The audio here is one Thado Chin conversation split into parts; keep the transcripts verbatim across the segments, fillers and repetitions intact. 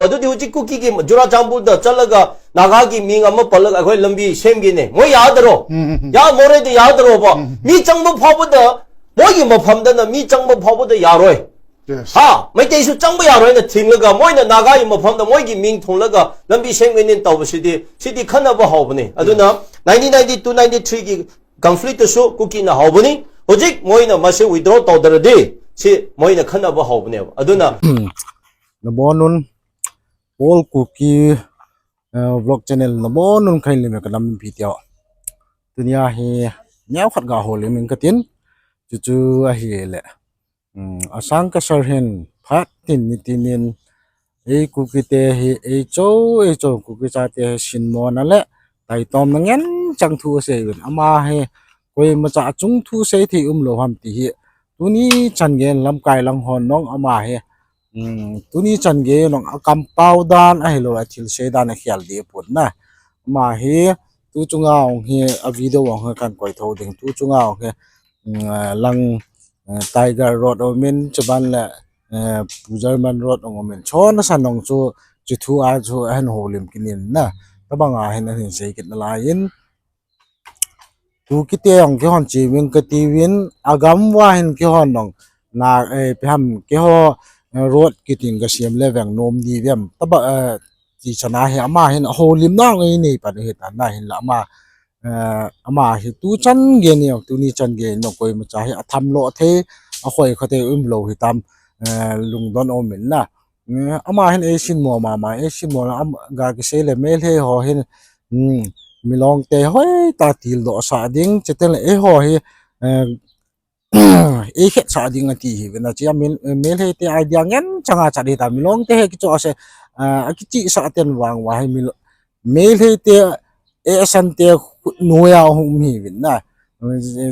ꯑꯗꯨꯗꯤ ꯍꯧꯖꯤꯛ ꯀꯨꯀꯤꯒꯤ ꯆꯨꯔꯥꯆꯥꯟꯄꯨꯔꯗ ꯆꯠꯂꯒ ꯅꯥꯒꯥꯒꯤ ꯃꯤꯡ ꯑꯃ ꯄꯜꯂꯒ ꯑꯩꯈꯣꯏ ꯂꯝꯕꯤ ꯁꯦꯝꯒꯦꯅꯦ꯫ ꯃꯣꯏ ꯌꯥꯗꯔꯣ? ꯎꯝ, ꯎꯝ, ꯎꯝ꯫ ꯌꯥ-, ꯃꯣꯔꯦꯗ ꯌꯥꯗꯔꯣꯕ? ꯎꯝ, ꯎꯝ꯫ ꯃꯤ ꯆꯪꯕ ꯐꯥꯎꯕꯗ ꯃꯣꯏꯒꯤ ꯃꯐꯝꯗꯅ ꯃꯤ ꯆꯪꯕ ꯐꯥꯎꯕꯗ ꯌꯥꯔꯣꯏ꯫ Yes. ꯍꯥ? ꯃꯩꯇꯩꯁꯨ ꯆꯪꯕ ꯌꯥꯔꯣꯏꯅ ꯊꯤꯡꯂꯒ ꯃꯣꯏꯅ ꯅꯥꯒꯥꯒꯤ ꯃꯐꯝꯗ ꯃꯣꯏꯒꯤ ꯃꯤꯡ ꯊꯣꯜꯂꯒ ꯂꯝꯕꯤ ꯁꯦꯝꯒꯅꯤ ꯇꯧꯕꯁꯤꯗꯤ, ꯁꯤꯗꯤ ꯈꯟꯅꯕ ꯍꯧꯕꯅꯤ꯫ ꯑꯗꯨꯅ Yes. nineteen ninety-two ninety-three ꯒꯤ conflict ꯇꯁꯨ ꯀꯨꯀꯤꯅ ꯍꯧꯕꯅꯤ꯫ ꯍꯧꯖꯤꯛ ꯃꯣꯏꯅ ꯃꯁꯤ withdraw ꯇꯧꯗ꯭ꯔꯗꯤ ꯁꯤ ꯃꯣꯏꯅ ꯈꯟꯅꯕ ꯍꯧꯕꯅꯦꯕ꯫ ꯑꯗꯨꯅ ꯎꯝ꯫ Nabonun, Paul Kuki, eh, vlog channel nabonun khailime kanam pi tio. Tunia hi neo khat ga holim in katin. Chuchu ahile. Hmm, asang kasar hin phat tin ni tinin, ei Kuki te hi, ei cho, ei cho, Kuki chate hi sinmona le taitomna ngen chang thu asei uvin. Ama hi koimacha achung thu sei thei umlou ham ti hi. Tuni chan gei in lamkai lang hon nong ama hi. Hmm, tuni chan gei in nong a kampao dan ahilou le thil sei dan akhel deh pon na. Ama hi tu chunga ong hi a video ong hi kan koi tho ding. Tu chunga ong hi, hmm, lang, eh, Tiger Road umin, chuban le, eh, Pu German Road ong umin. Chon asan ong chu, chu thu a chu ahin holim kinin na. Tabang a hin ahin sei kit nalai in. Kuki te ong kihon chi vin kati vin, agam uva hin kihon ong. Na, eh, ipi ham kiho, eh, road kitin kasem le veng nom di vem. Taba, eh, ti chana hi ama hin holim na ngai nei pan hi ta na hin la ama, eh, ama hi tu chan gei in, tuni chan gei in koimacha hi atham lou thei, akhoi kha thei umlou hitam, eh, lungdon umin na. Eh, ama hin ei sinmo mama, ei sinmo na am, ga kisei le Meitei ho hin, hmm, Milong te hoitah a tildoh sah ding, chuteng le eiho hi, eh, ei khetsah ding ati hi vin a chia Mil-, Meitei te idea ngen chang a chat hita Milong te hi kicho ase, eh, akichihsah ten vang uva hi Mil-, Meitei te, eh, asan te khut noiya um hi vin na.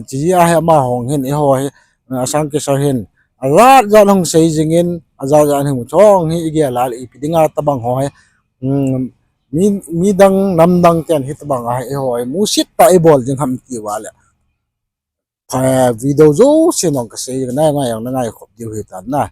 Chi a hi ama hong hin, eiho hi, eh, asang kisar hin. Ajat jat hong sei jingin, ajat jat hong chong hi igel a le ipi dinga tabang ho hi. Hmm, mi, midang, namdang ten hi tabang a hi eiho hi. Musit tah a ibol jing ham ti uva le. Kha video jouse nong kasei ngai ngai ong na ngai khop diu hitan na.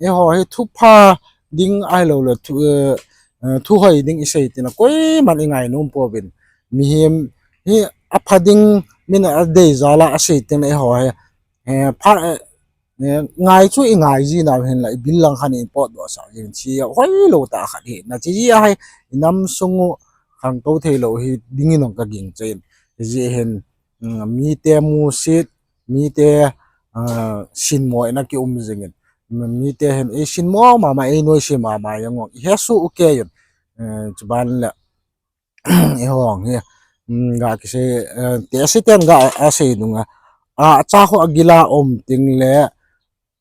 Eiho hi thupha ding ahilou le thu, eh, eh, thu hoi ding isei tina koiman ingai nom pouvin. Mihem hi apha ding min adei jal a asei tina eiho hi, eh, pha, eh, eh, ngai chu ingai ji nau hin la ibil lang khan in potdoh sah jin chi hoilou tah khat hi na chi a hi inam sung u khangtou thei lou hi dingin ong kaging chen. Ji hin, mm, mite musit, mite, ah, sinmo in akium jingin. Mm, mite hin ei sinmo mama, ei noise mama jong ong ihesoh u kei in. Eh, chuban le, eiho ong hi, mm, ga kisei, eh, te ase ten ga asei nunga. A, acha ho agil a um ting le,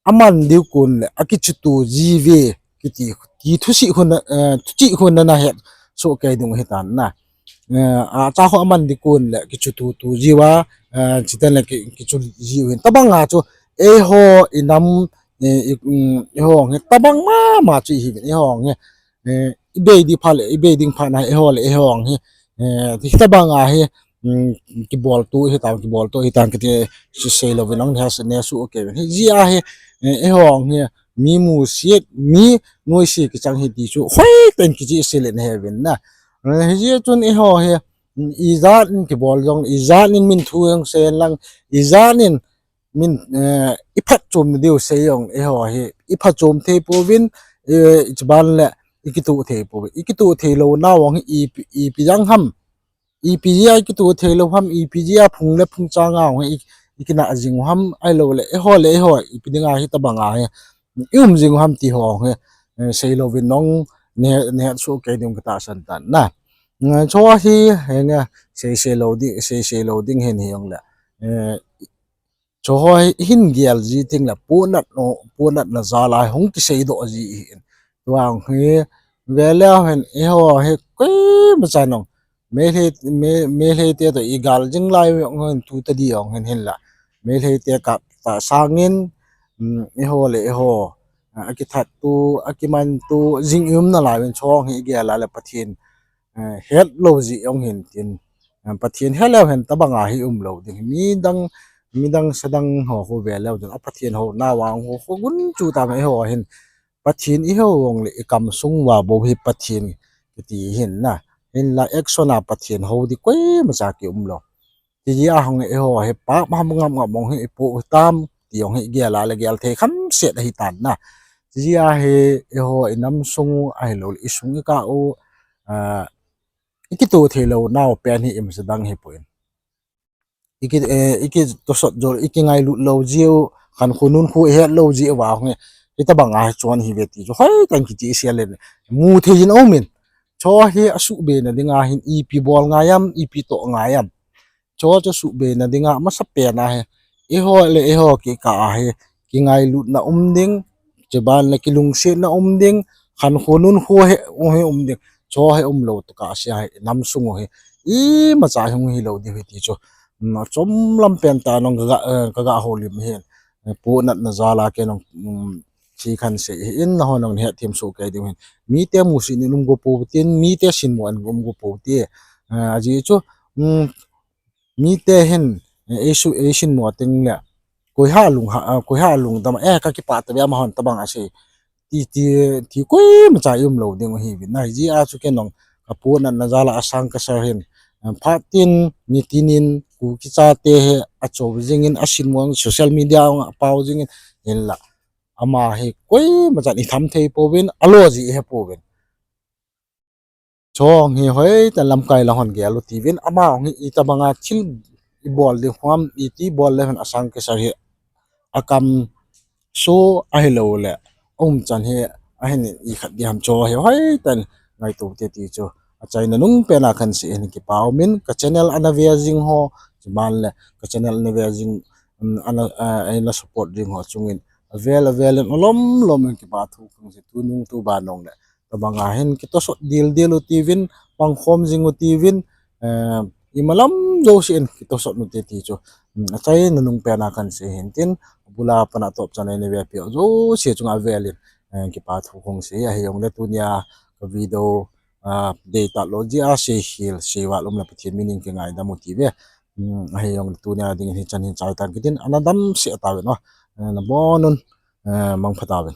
aman diu kon le, akichuto ji ve, kiti, ti thusi hun, eh, thusi hun na nahet soh kei ding hitan na. Eh, acha ho aman diu kon le, kichuto to ji uva, eh, chuteng le ki, kichu ji u hin. Tabang a chu, eiho inam, eh, i, mm, eiho ong hi, tabang mama chu ihi vin, eiho ong hi, eh, ibei di pha le, ibei ding pha na, eiho le, eiho ong hi, eh, ti tabang a hi, mm, kibol to hitam, kibol to hitam kiti sei lou vin ong ne, ne su okay vin. Hi ji a hi, eh, eiho ong hi, mi musit, mi noise kichang hi ti chu, hoitah in kichi sei le ne he vin na. Eh, hi ji chun eiho hi, mm, ijat in kibol jong, ijat in min thu jong sei lang, ijat in min, eh, iphatchomna diu sei jong, eiho hi, iphatchom thei pouvin, eh, ichuban le, ikito thei pouvin, ikito thei lou nau ong hi, ipi, ipi jang ham, ipi jia ikito thei lou ham, ipi jia phung le phung chang a ong hi, i, ikina jing u ham, ahilou le, eiho le, eiho, ipi dinga hi tabang a hi, ium jing u ham ti ho ong hi, eh, sei louvin nong, ne, nehet soh kei ding katahsan tan na. Nga, chu hi, he nga, sei, sei lou ding, sei, sei lou ding hin hi ong le. Eh, Chu ho hi hin gel ji ting le punat no, punat na jal a hung kisei doh ji hi in. Tuang hi veleu hin eiho hi koimacha nong. Meitei, Mei, Meitei te to igal jing lai ong hin tu tadi ong hin hin la. Meitei te kap ta sangin, mm, eiho le eiho. A, akithat tu, akiman tu, jing um nalai vin chong hi igel a le Pathen. Eh, het lou ji ong hin tin. Eh, Pathen heleu hen tabang a hi umlou ding. Midang, midang sadang ho khu veleu ding. A Pathen ho nau a ong khu khu gun chu tam eiho hin. Pathen ihou jongle ikam sung uva bou hi Pathen kiti hin na. Hinla action a Pathen hou di koimacha kium lou. Tijeh a hung eiho hi pap ham ngap ngap mong hi ipoh hitam ti jong hi gel a le gel thei khamset ahitan na. Tijeh a hi eiho inam sung u ahilouleh isung ikah u, ah, ikitoh theilou nau pen hi imacha dang hipoi. Iki, eh, ikitosot jou, ikingailut lou jeh u, khankho nunkho ihet lou jeh uva hung hi, hitobang a hi chon hive ti chu hoitah in kichehsel in, mu thei in aumin. Chu hi asuhbeina dinga hin ipi bol ngai am, ipi toh ngai am. Chu chu suhbeina dinga amasapen a hi, eiho le eiho kikah a hi kingailutna um ding, chuban le kilungsetna um ding, khankho nunkho hi, hi um ding. Chu hi umlou tokah sea hi nam sung u hi imacha hung hilou diu hi ti chu, um, achom lam pen tah nong kaga, eh, kaga houlim hin, eh, pohnatna jal a kei nong, um, chi khan sei hi in nahon nong hetthem soh kei diu hin. Mite musit in um go pou tin, mite sinmo in um go pou te. Eh, ajeh chu, um, mite hin, eh, eisu, eisinmo teng le, koiha lung ha, ah, koiha lungdam, eh, kakipah tave amahon tobang asei ti, ti, ti koimacha ium lou ding u hiuvin na. Hijeh a chu kei nong kapohnatna jal a Asang Kasar hin, eh, phat tin, nitin in, Kuki chate hi achou jingin, asinmo social media a apao jingin, hinla ama hi koimachan itham thei pouvin, alo jeh ihepouvin. Chu hi hoitah in lamkai lang hon gel u tiuvin, ama hung hi itobanga thil ibol ding ham, iti bol le hin Asang Kasar hi akam so ahilouleh aumchan hi ahin ikhat ding ham chu hi hoitah in ngaito te ti chu achaina nung pen a kahin sei hin kipa umin, ka channel ana ve jing ho, chuban le ka channel ana ve jing, um, ana, ah, ana support jing ho chungin avel avel in alom lom in kipa thu kahin sei, tunung tuban jongle tobanga hin kitosot dildil u tiuvin, pangkhom jing u tiuvin, eh, imalam jouse in kitosot u te ti chu, um, achaina nung pen a kahin sei hin tin, abul a pat a topchan a eina vepi u jouse chunga avel in, eh, kipa thu kahin sei, ahijongle tunia ka video, ah, deitah lou jeh a seikhel, seival umle Pathen min in kingaidam u tiuve. Um, ahijongle tunia dingin hichan hin chai tan kitin, ana damsel tauvin o, eh, nabonun, eh, mangpha tauvin.